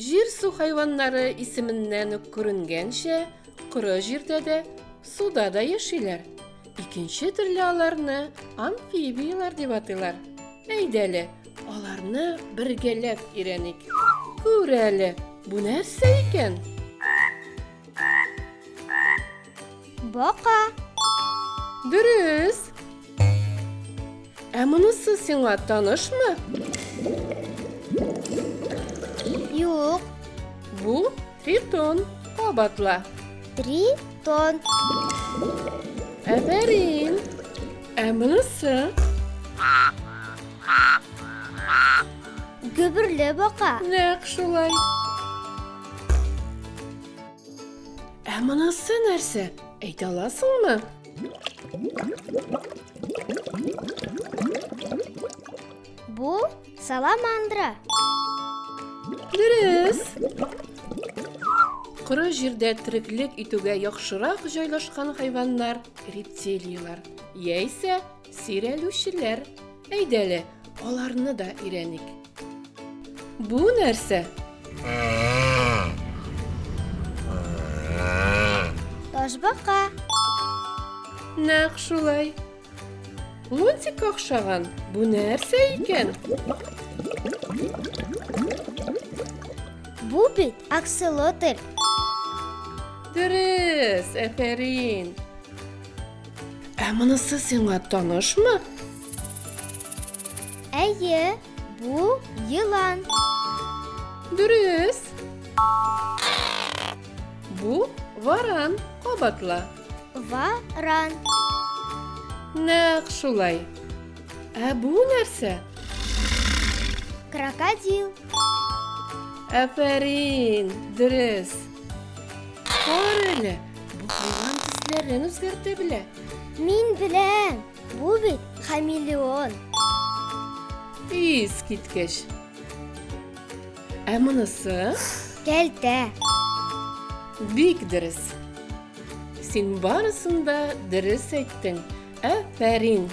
Җир-су хайваннары исеменнән үк күренгәнчә, коры җирдә дә, суда да яшиләр. Икенче төрле аларны амфибияләр дип атыйлар. Әйдә әле, аларны бергәләп өйрәник. Күр әле, бу нәрсә икән? Бака. Дөрес. Ә монысы сиңа танышмы? Юк. Бу тритон. Кабатла. Тритон. Афәрин. Ә монысы? Гөберле бака. Нәкъ шулай. Ә монысы нәрсә? Әйтә аласыңмы? Бу саламандра. Дөрес. Коры җирдә тереклек итүгә яхшырак җайлашкан хайваннар рептилияләр, яисә сөйрәлүчеләр. Әйдә әле, аларны да өйрәник. Бу нәрсә? Ташбака. Нәкъ шулай. Лунтикка охшаган. Бу нәрсә икән? Бу бит акселотль. Дөрес, әфәрин. Ә монысы сиңа танышмы? Әйе, бу елан. Дөрес. Бу варан, кабатла. Варан. Нәкъ шулай. Ә бу нәрсә? Крокодил. Афәрин, дөрес. Кара әле, бу хайван төсләрен үзгәртә белә. Мин беләм, бу бит хамелеон. Искиткеч. Ә монысы? Кәлтә. Бик дөрес. Син барысын да дөрес әйттең. Афәрин.